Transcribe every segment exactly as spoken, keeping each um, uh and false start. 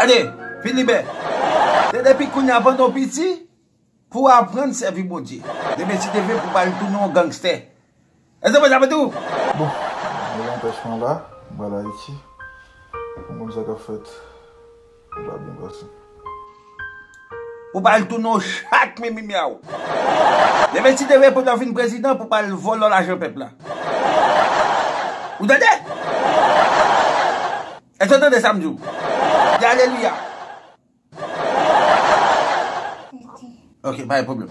Tande, Filibè. Se depi kounye a pandan w piti, pou w aprann sèvi Bondye. Demen si Dye vle pou w pa al tounen yon gangstè. Èske w konprann sa m ap di w? Bon, mwen anpèchman la, m pral Ayiti. Pou m konn sa k ap fèt. L ap byen pase. Ou pa al tounen yon chat men mimi a w. Demen si Dye vle pou w vin prezidan pou w pa al vòlò lajan pèp la. Ou tande? Èske w tande sa m di w? Di alelouya. Ok, pa gen pwoblèm.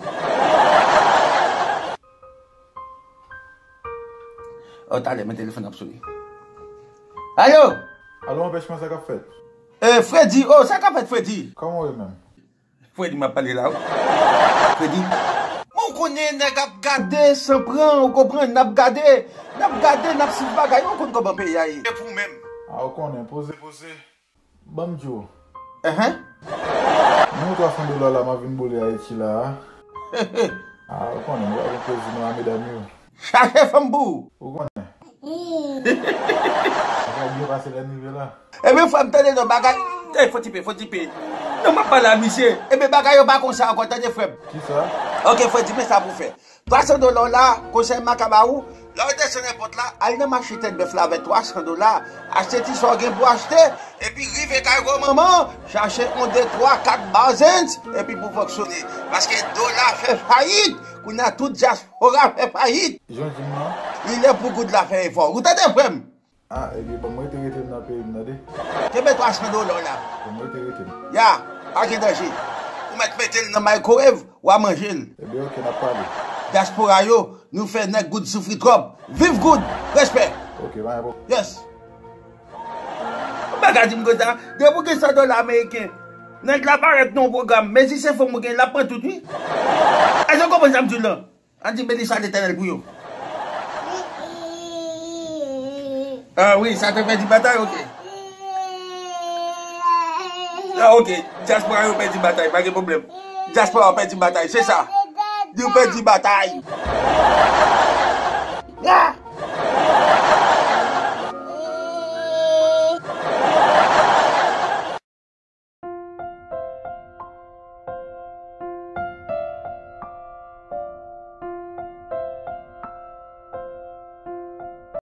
Oh, talè, men telefòn ap sone. Alo! Alo, anpèchman, sa k ap fèt? Eh, Fredi, oh, sa k ap fèt, Fredi? Kòman w ye menm? Fredi, m ap pale la, wi. Fredi, mwen konnen nèg ap gade san pran, ou konprann, n ap gade, n ap gade, n ap swiv bagay, ou konn kòman peyi a ye. E pou menm. Ah, ou konnen, poze, poze. Ban m di w. Enhen. Menm twa san dola la, m ap vin boule Ayiti la a. Ah, ou konnen, m pa gen plezi non a medam yo. Chache fanm pou ou. Ou konnen. Sa byen pase lè n rive la. Ebyen, frè m, tande non, bagay. Ey, fò tipe, fò tipe. Non, m ap pale a misye. Ebyen, bagay yo pa konsa ankò, tande, frè m. Kisa? Ok, frè, di men sa pou w fè. Twa san dola w la, konsèy m a ka ba ou, lè w desann èpòt la, al nan mache Tèt Bèf la avèk twa san dola, achte ti sa w gen pou achte, epi rive kay gwo manman, chache yon, de, twa, kat bazens, epi pou fonksyone. Paske dola fè fayit, kounye a tout dyaspora fè fayit. Jan w di m lan. Li lè pou goud la fè efò. Ou tande, frè m? Ah, ebyen, ban m rete, rete m nan peyi m, tande. Kenbe twa san dola w la. Ban m rete, rete m. Ya, pa gen danje. Ou mèt mete l nan microwave, w a manje l. Ebyen, ok, n ap pale. Dyaspora yo, nou fè nèg goud soufri twòp. Viv goud! Respè! Ok, pa gen pwoblèm. Yes! Ou pa ka di m konsa. Depi w gen san dola ameriken, nèg la parèt nan yon pwogram, mezisyen fanm ou gen, l ap pran tout, wi. Èske w konprann sa m di w lan? Ann di beni sa Letènèl pou yo. Ah wi, sa te pèdi batay, ok. Ah, ok, dyaspora yo pèdi batay, pa gen pwoblèm. Dyaspora yo pèdi batay, se sa. Yo pèdi batay. Ah!